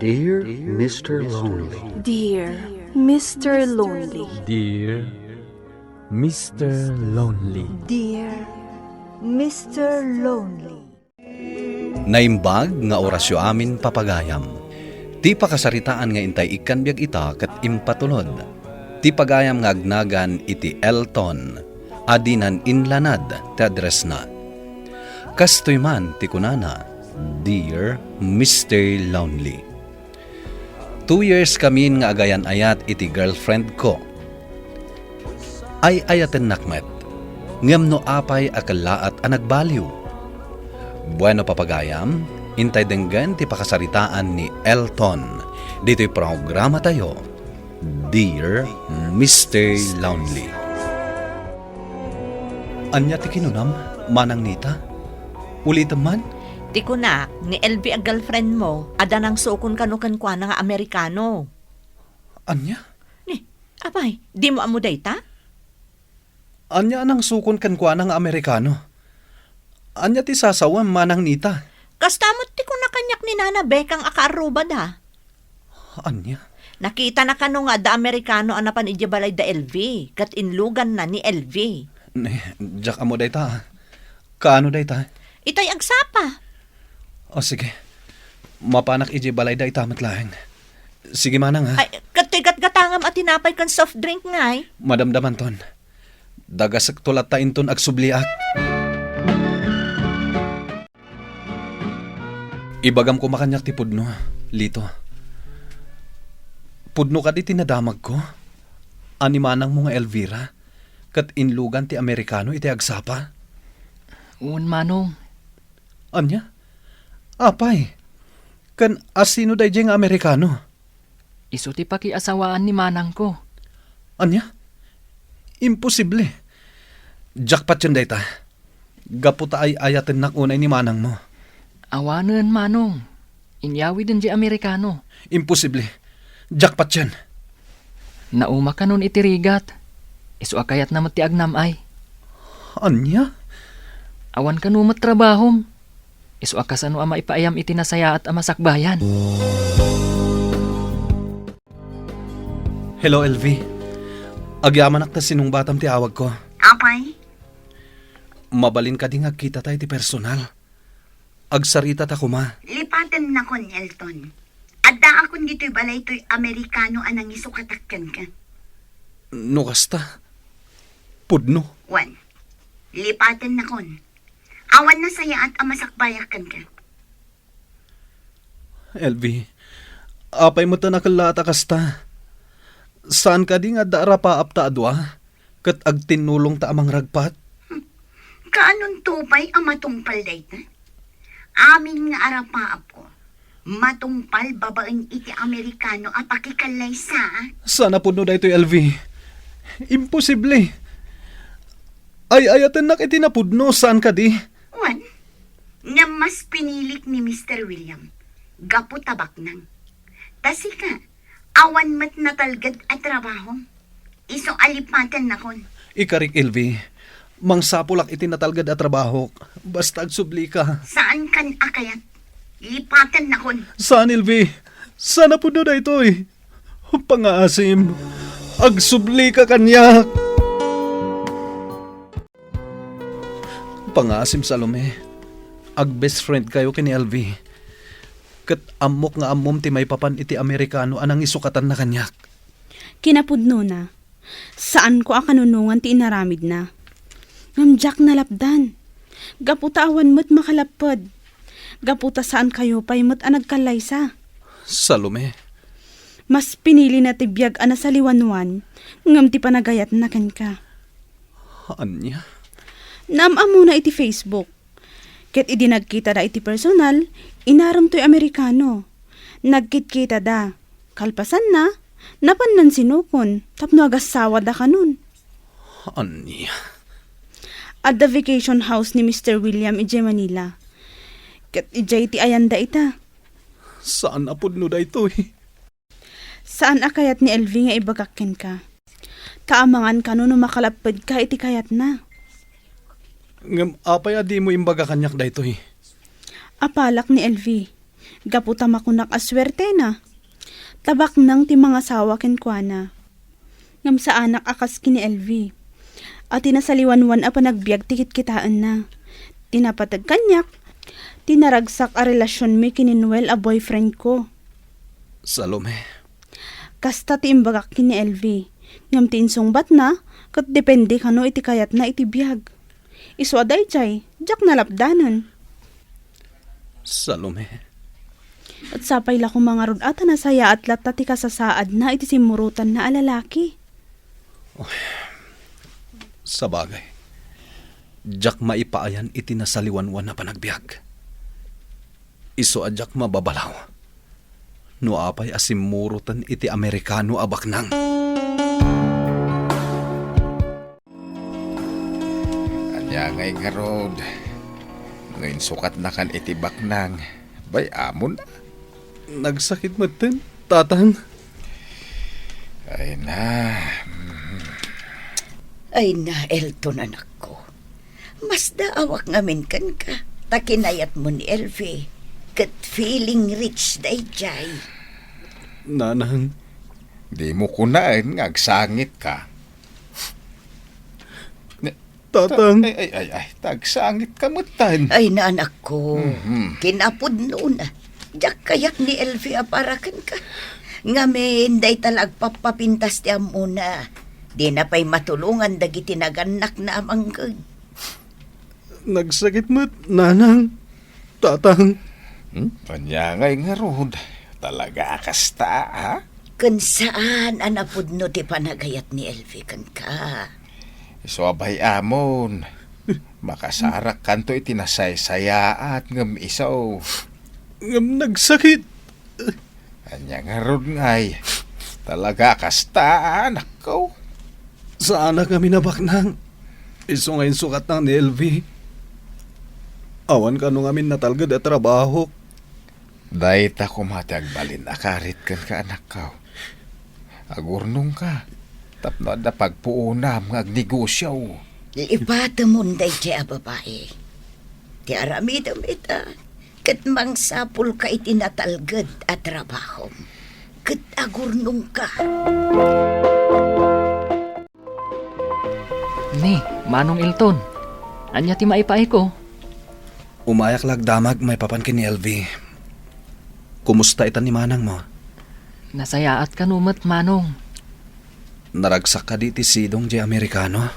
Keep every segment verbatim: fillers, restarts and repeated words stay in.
Dear Mister Lonely. Dear Mister Lonely. Dear Mister Lonely. Dear Mister Lonely. Naimbag nga orasyo amin, papagayam. Ti pakasaritaan nga intay ikkan biag ita ket impatulod. Ti pagayam nga agnagan iti Elton a dinan inlanad ti addressna. Kastoy man ti kunana, "Dear Mister Lonely." Two years kamin nga agayan-ayat iti girlfriend ko. Ay-ayatennak met, ngem no apay a kellaat a nagbaliw? Bueno, papagayam, intay denggen ti pakasaritaan ni Elton ditoy programatayo, Dear Mister Lonely. Ania ti kinunam, Manang Nita? Ulitem man? Ti kunak, ni Elvie a girlfriend mo, adda nangsukon kano kenkuana nga Amerikano. Ania? Ni, apay, dimo ammo dayta? Ania a nangsukon kenkuana nga Amerikano? Ania ti sasawem, Manang Nita? Kasta met ti kuna kaniak ni Nana Bekang a kaarrubada. Ania? Nakitana kano nga adda Amerikano a napan idiay balay da Elvie, ket inluganna ni Elvie. Ne, diak ammo dayta, ah. Kaano dayta? Itay agsapa. O, sige. Mapanak idiay balay dayta met laeng. Sige manang, ha? Ay, ket ti gatgatangam a tinapay ken soft drink ngay? Madamdamanton. Dagasekto latta inton agsubliak. Ibagam koma kaniak ti pudno, Lito. Pudno kadi ti nadamagko a ni manangmo nga Elvira ket inlugan ti Amerikano iti agsapa? Wen, Manong. Ania? Apay? Ken asino daydiay nga Amerikano? Isu ti pakiasawaan ni manangko. Ania? Imposible. Diak patien dayta. Gapu ta ay-ayatennak unay ni manangmo. Awanen, Manong. Inyawiden diay Amerikano. Imposible. Diak patien. Nauma kanon iti rigat. Isu a kayatna met ti agnam-ay. Ania? Awan kano met trabahom. Isu a kasano a maipaayam iti nasayaat a masakbayan. Hello, Elvie. Agyamanak ta sinungbatam ti awagko. Apay? Mabalin kadi nga agkitata iti personal? Agsaritata koma. Lipatennakon, Elton. Addaakon ditoy balay toy Amerikano a nangisukatak kenka. No kasta, pudno. Wen, lipatennakon. Awan nasayaat a masakbayak kenka. Elvie, apay met a nakellaat a kasta? Saan kadi nga adda arapaapta a dua, ket agtinnulongta a mangragpat? Kaanonto pay a matungpal dayta? Amin nga arapaapko, matungpal babaen iti Amerikano a pakikallaysa. Saan a pudno daytoy, Elvie. Imposible. Ay-ayatennak iti napudno, saan kadi? Wen, ngem mas pinilik ni Mister William gapu ta baknang. Ta sika, awan met natalged a trabaho. Isu a lipatennakon. Ikarik, Elvie. Mangsapulak iti natalged a trabahok. Basta agsublika. Saankan a kayat. Lipatennakon. Saan, Elvie? Saan a pudno daytoy? Pangaasim. Agsublika kaniak. Pangaasim, Salome. Ag-best friend kayo ken ni Elvie. Ket ammok nga ammom ti maipapan iti Amerikano a nangisukatanna kaniak. Kinapudnona, saanko a kanunongan ti inaramidna. Ngem diak nalapdan. Gapu ta awan met makalapped. Gapu ta saankayo pay met a nagkallaysa. Salome. Mas pinilina ti biag a nasaliwanwan ngem ti panagayatna kenka. Ania? Naam-ammona iti Facebook. Ket idi nagkitada iti personal, inarem toy Amerikano. Nagkitkitada. Kalpasanna, napan nansinukon tapno agassawada kanon. Ania? Adda vacation house ni Mister William idiay Manila. Ket idiay ti ayanda ita. Saan a pudno daytoy? Saan a kayat ni Elvie nga ibagak kenka. Ta amangan kano no makalappedka iti kayatna. Ngem apay a dimo imbaga kaniak daytoy? Apalak ni Elvie. Gapu ta makunak a suertena. Ta baknang ti mangasawa kenkuana. Ngem saanak a kas ken ni Elvie. A ti nasaliwanwan a panagbiag ti kitkitaenna. Ti napateg kaniak, ti naragsak a relasionmi ken ni Noel a boyfriendko. Salome. Kasta ti imbagak ken ni Elvie. Ngem ti insungbatna, ket depende kano iti kayatna iti biag. Isu a daydiay, diak nalapdanen. Salome. Et sapay la koma ngarud a ta nasayaat latta ti kasasaadna iti simmurotanna a lalaki. Oy, sabagay, diak maipaayan iti nasaliwanwan a panagbiag. Isu a diak mababalaw no apay a simmuroten iti Amerikano a baknang. Ania ngay ngarud? No insukatnakan iti baknang, bay-amon? Nagsakit metten, Tatang. Ay na. Ay na, Elton, anakko. Masdaawak ngamin kenka, ta kinayatmo ni Elvie, ket feeling rich daydiay. Nanang. Dimo kunaen nga agsangitka. Ne-, Tatang. Ta-, ay, ay, ay, ay, ta agsangitka metten. Ay, nanakko, Mhm. kinapudnona. Diak kayat ni Elvie a para kenka. Ngamin, dayta la agpappapintas ti ammona. Dina pay matulongan dagiti nagannakna a mangged. Nagsakit met, Nanang, Tatang. Hmm? Ania ngay ngarud? Talaga a kasta, ha? Ken saan a napudno ti panagayat ni Elvie kenka. Isu a bay-amon. Makasarakkanto iti nasaysayaat ngem isu. Ngem nagsakit. Ania ngarud ngay? Talaga a kasta, anakko? Saanak ngamin a baknang. Isu nga insukatnak ni Elvie. Awan kano ngamin natalged a trabahok. Dayta koma ti agbalin a karit kenka, anakko. Agurnongka tapno adda pagpuonam nga agnegosio. Lipatemon daydiay a babai. Ti aramidem ita, ket mangsapulka iti natalged a trabahom, ket agurnongka. Ni, Manong Elton, ania ti maipaayko? Umayak la agdamag maipapan ken ni Elvie. Kumusta itan ni manangmo? Nasayaat kano met, Manong. Naragsak kadi ti sidong diay Amerikano?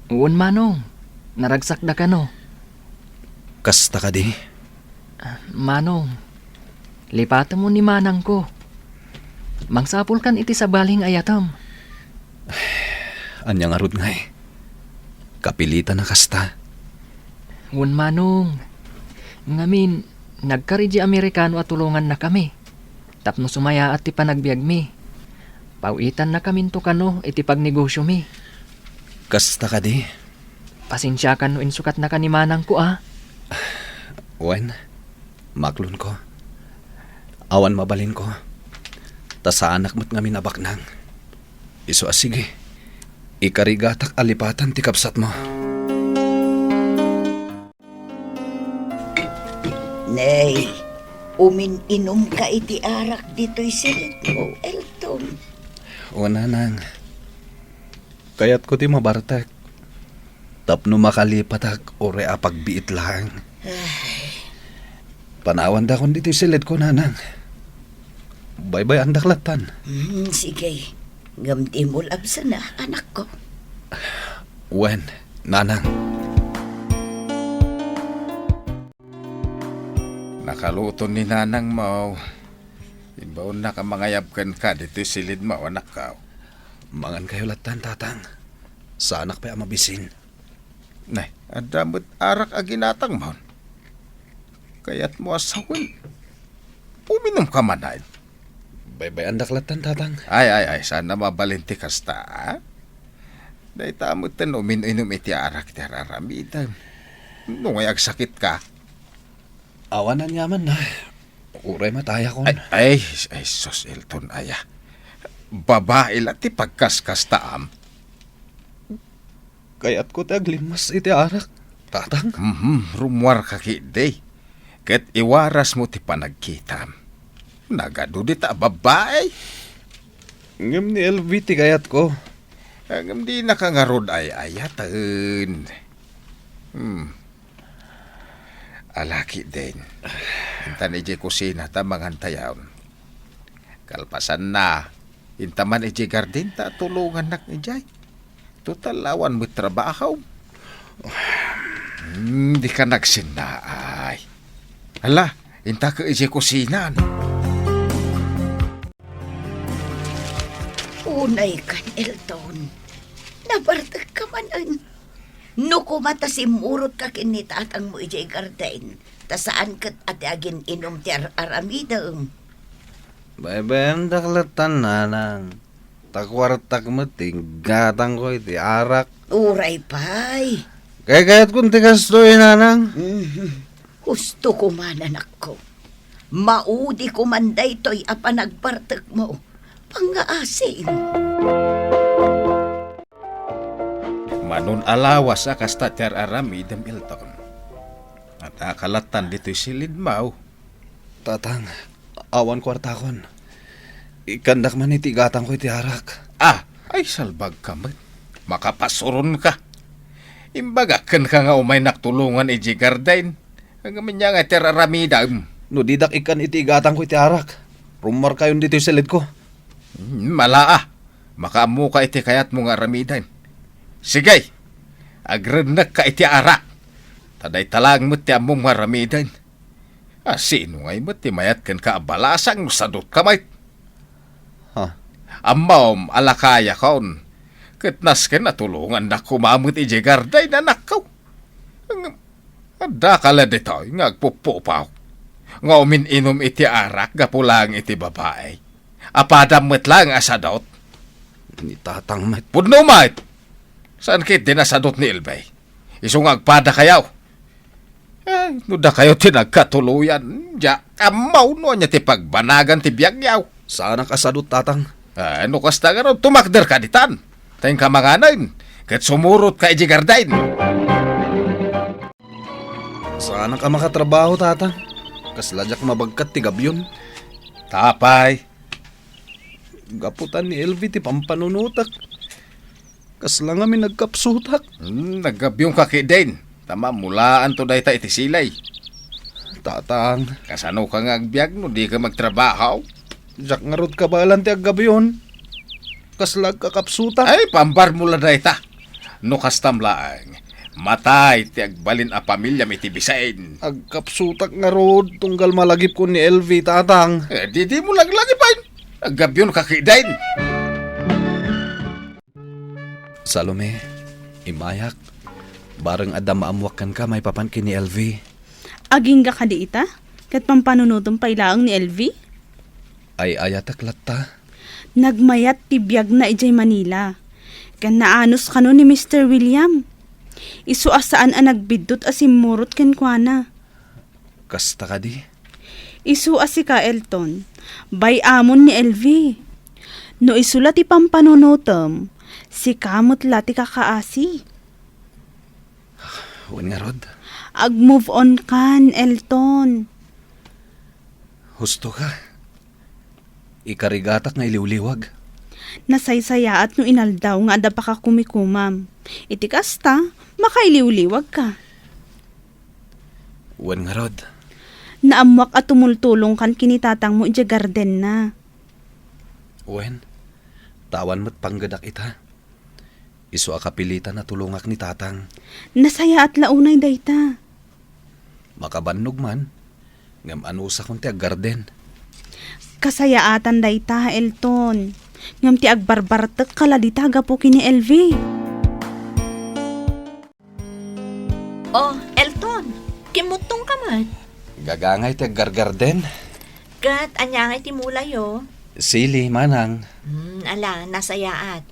Wen, Manong. Naragsakda kano. Kasta kadi? Ah, Manong, lipatemon ni manangko. Mangsapulkan iti sabali nga ayatem. Ania ngarud ngay? Kapilitan a kasta? Wen, Manong. Ngamin, nagkari diay Amerikano a tulongannakami tapno sumayaat ti panagbiagmi. Paw-itannakaminto kano iti pagnegosiomi. Kasta kadi? Pasensiakan no insukatnaka ni manangko, a. Wen, maklonko. Awan mabalinko. Ta saanak met ngamin a baknang. Isu a sige, ikarigatak a lipatan ti kabsatmo. Nay, umin-inumka iti arak ditoy silitmo, Elton. O, Nanang. Kayatko ti mabartek tapno makalipatak uray a pagbiit laeng. Ay. Panawandakon ditoy silitko, Nanang. Baybay-andak lattan. Hmm, sige. Ngem dimo labsana, anakko. Wen, Nanang. Nakaluton ni Nanangmo. Imbaonnak a mangayab kenka ditoy silidmo, anakko. Mangankayo lattan, Tatang. Saanak pay a mabisin. Nay, adda met arak a ginatangmon. Kayatmo a sawen? Uminumka manen. Baybay-andak lattan, Tatang. Ay, ay, ay, saan a mabalin ti kasta, a? Dayta metten umin-inum iti arak ti ar-aramidem. No ngay agsakitka? Awan aniamanna. Uray matayakon. Ay, ay, ay, sus, Elton, aya. Babai la ti pagkaskastaam. Kayatko ti aglimmas iti arak, Tatang. Mhm, rummuarka ketdi. Ket iwarasmo ti panagkitam. Nagadu dita a babbai. Ngem ni Elvi ti kayatko. Ngem dinaka ngarud ay-ayaten. Hmm. Alaki din. Intan idiay kusina ta mangantayon. Kalpasanna, inta man idiay garden ta tulongannak idiay. Total, awan met trabaho. Hmm, dika nagsinnaay. Hala, inta ka idiay kusina, no? Unay kan, Elton. Nabartek ka manen. No kuma ta simmurot ka ken ni tatangmo idiay garden, ta saan ket a ti agin-inum ti ar-aramidem. Baybayandak lattan, nanang. Ta kuartak met ti gatangko iti arak. Uray pay. Kaykayatkon ti kastoy, nanang. Mhm. Husto koman, anakko. Maudi koman daytoy a panagbartekmo. Pangngaasim. Manon a lawas a kasta ti ar-aramidem, Elton. Adda ka lattan ditoy silidmo. Tatang, awan kuartakon. Ikkandak man iti gatangko iti arak. Ah, ay salbagka met. Makapasuron ka. Imbagak kenka nga umaynak tulongan idiay garden. Ngem ania nga ti ar-aramidem? No didak ikkan iti igatangko iti arak, rummuarkayon ditoy silidko. Hmm, mala a. Makaammoka iti kayatmo nga aramiden. Sige, agrennekka iti arak. Ta dayta laeng met ti ammom nga aramiden. A, sino ngay met ti mayat kenka a balasang no sadutka met? Ha? Ammom a lakayakon, ket nasken a tulongannak koma met idiay garden, anakko. Ngem, adda ka la ditoy nga agpupupok nga umin-inum iti arak gapu laeng iti babai. Apadam met laeng a sadut. Ni tatang met. Pudno met! Saan ketdin a sadut ni Elvi? Isu nga agpadakayo. Ay, no dakayo ti nagkatuloyan, diak ammo no ania ti pagbanagan ti biagyo. Saanak a sadut, tatang. Ay, no kasta ngarud, tumakderka ditan. Ta inka manganen, ket sumurotka idiay garden. Saanak a makatrabaho, tatang. Kasla diak mabagkat ti gabion. Apay? Gapu ta ni Elvi ti pampanunotek. Kasla ngamin agkapsutak. Hmm, naggabionka ketdin. Ta mammulaanto dayta iti silay. Tatang. Kasanoka nga agbiag no dika magtrabaho? Diak ngarud kabaelan ti aggabion. Kasla agkakapsutak. Ay, paambarmo la dayta. No kastam laeng, matay ti agbalin a pamiliam iti bisin. Agkapsutak ngarud tunggal malagipkon ni Elvi, tatang. Eh, di, dimo laglagipen. Aggabionka ketdin. Salome, immayak. Bareng adda maammoak kenka maipapan ken ni Elvi. Agingga kadi ita? Ket pampanunotem pay laeng ni Elvi? Ay-ayatek latta. Nagmayat ti biagna idiay Manila. Ken naanus kano ni Mister William. Isu a saan a nagbiddut a simmurot kenkuana. Kasta kadi? Isu a sika, Elton, bay-amon ni Elvi. No isu la ti pampanunotem, sika met la ti kakaasi. Wen ngarud? Ag-move on kan, Elton. Husto ka. Ikarigatak nga iliwliwag. Nasaysayaat no inaldaw nga adda pakakumikumam. Iti kasta, makailiwliwagka. Wen ngarud? Naammoak a tumultulongkan ken ni tatangmo idiay gardenna. Wen, ta awan met panggedak ita. Isu a kapilitan a tulongak ni tatang. Nasayaat la unay dayta. Makabannog man, ngem anusakon ti aggarden. Kasayaatan dayta, Elton. Ngem ti agbarbartekka la dita gapu ken ni Elvi. Oh, Elton, kimmutongka met. Gagangay ti aggargarden. Ket ania ngay ti mulayo? Sili, manang. Hmm, ala, nasayaat.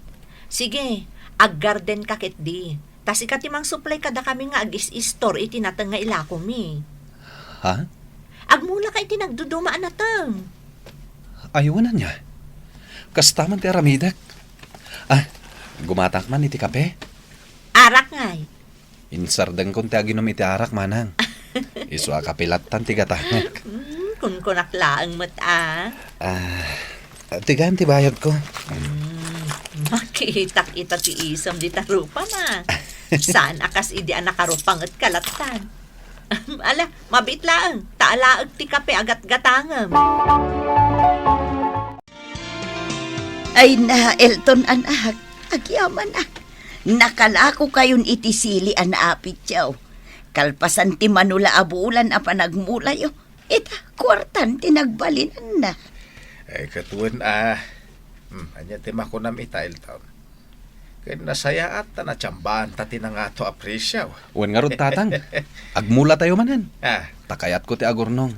Sige, aggardenka ketdi. Ta sika ti mangsuplay kadakami nga agis-istor iti nateng nga ilakomi. Ha? Agmulaka iti nagduduma a nateng. Ay, wen ania? Kasta man ti aramidek. Ah, gumatak man iti kape? Arak ngay. Insardengkon ti aginum iti arak, manang. Isu a kape lattan ti gatangek. Hmm, kunkunak laeng met a. Ah, tigan ti bayadko. Hmm, makitak ita ti isem dita rupam a. Saan a kas idi a nakarupanget ka lattan. Ala, mabiit laeng, ta alaek ti kape a gatgatangem. Ay na, Elton, anak, agyaman a. Nakalakokayon iti sili a naapityo. Kalpasan ti manula a bulan a panagmulayo, ita, kuartan ti nagbalinanna. Ay, ket wen a. Hmm, ania ti makunam ita, Elton? Ken nasayaat ta natiambaanta ti nangato a presio. Wen ngarud, tatang, agmulatayo manen. Ah. Ta kayatko ti agurnong.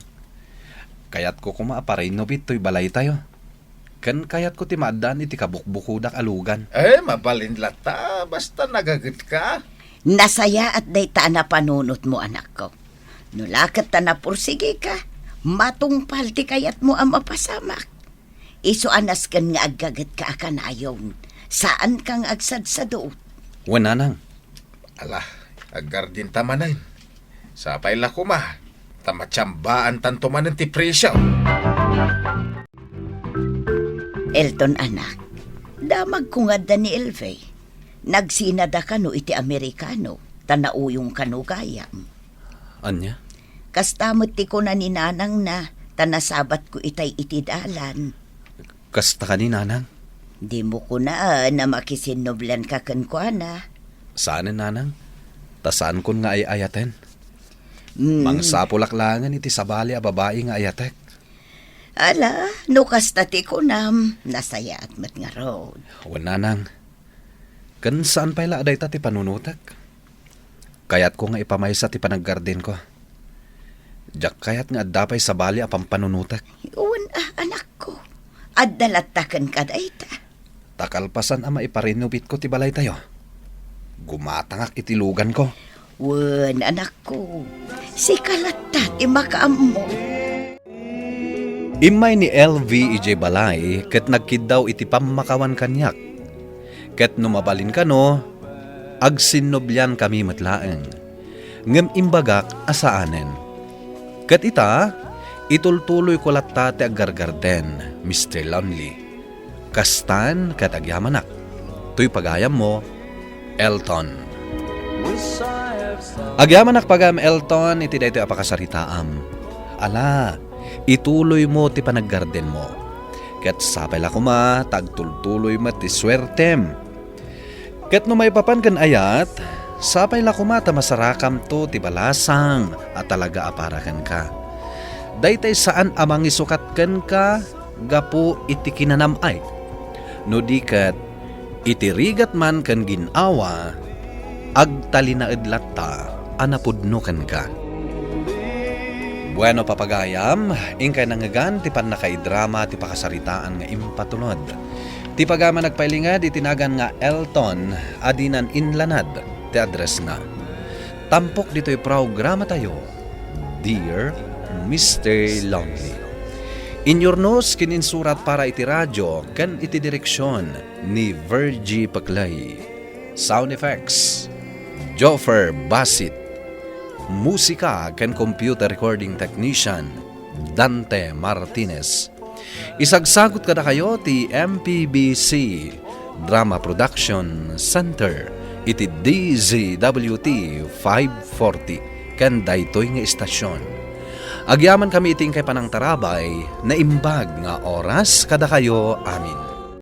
Kayatko koma a parinubit toy balaytayo. Ken kayatko ti maaddaan iti kabukbukodak a lugan. Eh, mabalin latta, basta nagagetka. Nasayaat dayta a napanunotmo, anakko. No la ket ta napursigika, matungpal ti kayatmo a mapasamak. Isu a nasken nga aggagetka a kanayon, saanka nga agsadsadut. Wen, nanang. Ala, aggardenta manen. Sapay la koma, ta matiambaantanto manen ti presio. Elton, anak, damagko nga adda ni Elvie. Nagsinada kano iti Amerikano, ta nauyong kano gayam. Ania? Kasta met ti kuna ni nanangna, ta nasabatko itay iti dalan. Kasta kani, nanang? Dimo kunaan a makisinnublianka kenkuana. Saanen, nanang. Ta saankon nga ay-ayaten. Mm. Mangsapulak laengen iti sabali a babai nga ayatek. Ala, no kasta ti kunam, nasayaat met ngarud. Wen, nanang. Ken saan pay la a dayta ti panunotek. Kayatko nga ipamaysa ti panaggardenko. Diak kayat nga adda pay sabali a pampanunotek. Wen a, anakko. Adda latta kenka dayta. Ta kalpasan a maiparinubitko ti balaytayo, gumatangak iti luganko. Wen, anakko. Sika latta ti makaammo. Immay ni Elvie idiay balay ket nagkiddaw iti pammakawan kaniak. Ket no mabalin kano, agsinnubliankami met laeng. Ngem imbagak a saanen. Ket ita, itultuloyko latta ti aggargarden, Mister Lonely. Kastan ket agyamanak. Toy pagayammo, Elton. Agyamanak pagayam, Elton, iti daytoy a pakasaritaam. Ala, ituloymo ti panaggardenmo. Ket sapay la koma ta agtultuloy met ti suertem. Ket no maipapan ken ayat, sapay la koma ta masarakamto ti balasang a talaga a para kenka. Daytay saan a mangisukat kenka gapu iti kinanam-ay. No di ket, iti rigat man ken gin-awa, agtalinaed latta a napudno kenka. Bueno, papagayam, inkay nangngegan ti pannakaidrama ti pakasaritaan nga impatulod. Ti pagayam a nagpailinged iti nagan nga Elton a dinan inlanad ti addressna. Tampok ditoy programatayo, Dear Mister Lonely. Inyurnos ken insurat para iti radio ken iti direksion ni Virgie Peclay. Sound effects, Joffer Basit. Musika ken computer recording technician, Dante Martinez. Isagsagut kadakayo ti M P B C Drama Production Center iti D Z W T five forty ken daytoy nga istasyon. Agyamankami iti inkay panangtarabay, naimbag nga oras kadakayo amin.